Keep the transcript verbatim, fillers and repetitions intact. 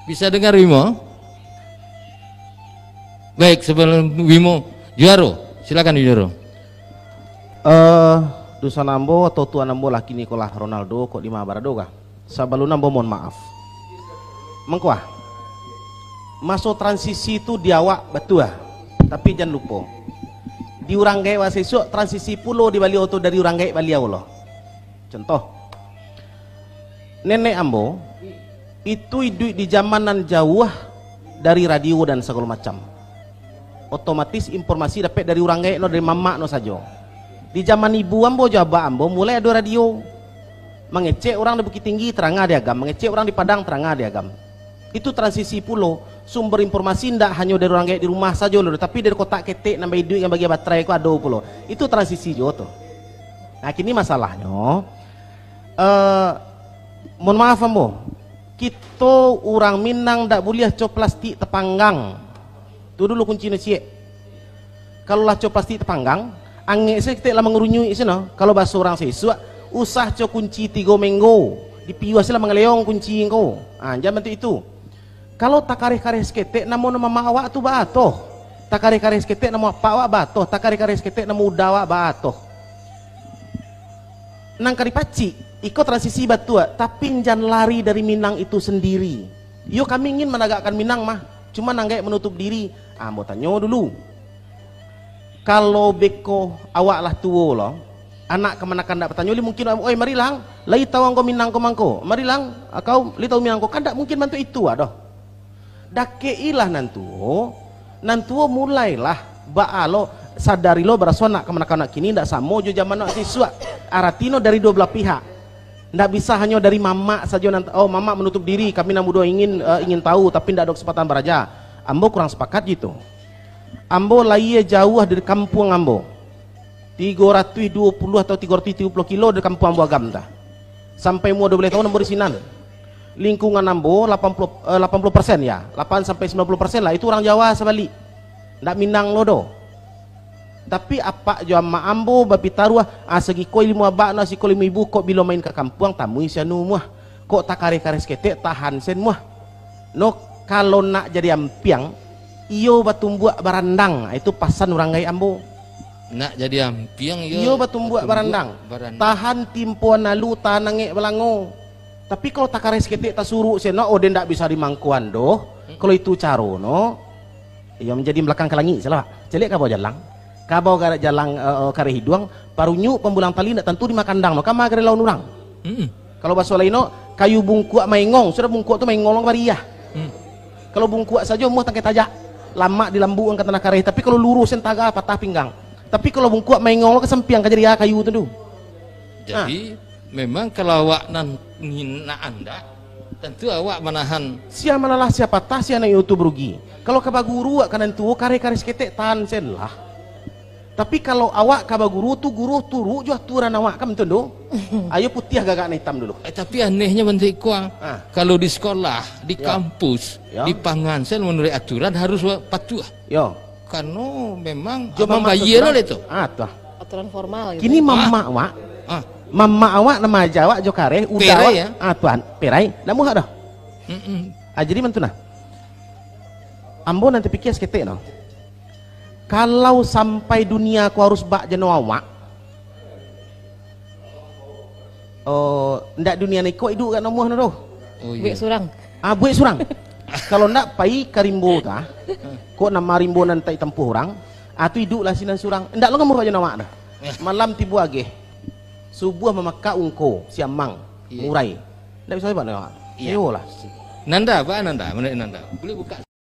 Bisa dengar, Bimo? Baik, sebelum Bimo, Juaro, silakan, Juaro. Eh, dusan ambo atau tuan ambo lah kini ko lah Ronaldo, kok dima barado kah? Sabalun ambo mohon maaf. Mangko ah. Maso transisi tu di awak batua. Tapi jan lupo. Di urang gaek wak sisuak transisi pulo di baliau tu dari urang gaek baliau lo. Contoh. Nenek ambo itu iduik di zaman nan jauah dari radio dan sagalo macam. Otomatis informasi dapek dari urang gaek no, dari mamak no sajo. Di zaman ibu ambo jo abak ambo mulai ado radio. Mangecek urang di Bukittinggi, taranga di Agam. Mangecek urang di Padang, taranga di Agam. Itu transisi pulo. Sumber informasi ndak hanyo dari urang gaek di rumah sajo lo, tapi dari kotak ketek nan baiduik nan bagian baterai ko ado pulo. Itu transisi juo tu. Nah, kini masalahnyo, eh, mohon maaf ambo, kito urang Minang ndak buliah co plastik tapanggang. Tu dulu kuncinyo ciek. Kalau lah co plastik tapanggang, angek saketek lah mangurunyuik sino. Kalau baso urang sisuak, usah co kunci tigo menggo, dipiuah se lah mangaleong kunci ko. Ah, jan bantuak itu. Kalau takareh-kareh saketek, namo nan mamak awak tu baa toh? Takareh-kareh saketek, namo apak awak baa toh? Takareh-kareh saketek, namo uda awak baa toh? Nan ka dipacik, iko transisi batua, tapi jan lari dari Minang itu sandiri. Iyo, kami ingin managakkan Minang mah, cuma nan gaek manutup diri. Ah, ambo tanyo dulu. Kalau beko awak lah tuo lo, anak kamanakan ndak batanyo lai, mungkin, "Oi, marilah ang, lai tau angko Minang ko mangko? Marilah ang, kau lai tau Minang ko?" Kan ndak mungkin bantuak itu, ah, doh. Dakek-ilah nan tuo, nan tuo mulailah baa lo, sadari lo baraso anak kamanakan kini ndak samo jo zaman anak sisuak. Aratinyo dari duo belah pihak. Ndak bisa hanyo dari mamak sajo nan, "Oh, mamak manutup diri, kami nan mudo ingin, eh, ingin tahu, tapi ndak ado kesempatan baraja." Ambo kurang sapakat jo itu. Ambo lahia jauah dari kampuang ambo. Tigo ratuih duo puluah atau tigo ratuih tigo puluah kilo dari kampuang ambo Agam tah. Sampai umua duo baleh taun ambo di sinan. Lingkungan ambo lapan puluah, eh, lapan puluah persen ya, lapan sampai sembilan puluah persen lah, itu urang Jawa sabalik. Ndak Minang lo doh. Tapi apak jo amak ambo bapitaruah, "Ah, sagiko ilmu abak no, sagiko ilmu ibu, kok bilo main ka kampuang, tamui si anu muah. Kok takareh-kareh saketek, tahan sen muah. No, kalau nak jadi ampiang, iyo batumbuak barandang." Itu pasan urang gaek ambo. Nak jadi ampiang, iyo, iyo batumbuak barandang. Barandang. Tahan timpoan alu, tahan angek balango. Tapi kalau takareh saketek, tasuruk sen, no, oh, den ndak bisa dimangkoan doh. Hmm. Kalau itu caro no, iyo manjadi balakang ka langik, salah, Pak. Caliak kabau jalang. Kabau garak jalang, eh, eh, kareh iduang, parunyuk pambulang tali ndak tantu dimakandang no, kama kareh lawan urang. Mm-mm. Kalau baso lain no, kayu bungkuak maengong, sudah bungkuak tu maengong lo kabariah. Mm. Kalau bungkuak sajo muah tangkai tajak, lamak dilambukan ka tanah kareh, tapi kalau lurus sen taga patah pinggang. Tapi kalau bungkuak maengong lo ka sampiang ka jadi kayu tu, tu. Jadi, ah. Memang kalau awak nan nginak andak, tentu awak manahan. Sia malalah, sia patah, sia naik YouTube rugi. Kalau ka baguru awak ka nan tuo, kareh-kareh saketek tahan sen lah. Tapi kalau awak ka baguru tu, guru turuk jo aturan awak, kan betul tu? Ayo putiah gagak nan itam dulu. Eh, tapi anehnyo bantuak iko, ah. Ah. Kalau di sekolah, di, yo, kampus, yo, di pangan sen, manuruik aturan harus wa-, patuah. Yo. Karano memang jo abang mamak bayia lo aturan, lah tu. Ah, tu ah. Aturan formal gitu. Kini mamak awak, ah, mamak awak nan maaja awak jo kareh, uda awak, ya? Ah, tuan, perai, ndak muhak doh. Mm-mm. Ah, jadi mantun nah. Ambo nan tapikia saketek no. Kalau sampai dunia ko harus bak jano awak, oh, ndak dunia nan iko iduik gak namuah no doh. Oh, iya. Buek surang. Ah, buek surang. Kalau ndak pai ka rimbo tu, ah. Kok nama rimbo nan taik tampuah urang, ah, tu iduiklah sinan surang. Ndak lo ka muruak jo namuah dah. Malam tibo ageh. Subuah mamakak ungko, siamang, iya, murai. Ndak bisa bana. Iya. Ayolah. Nanda, apa Nanda? Mana Nanda? Boleh buka.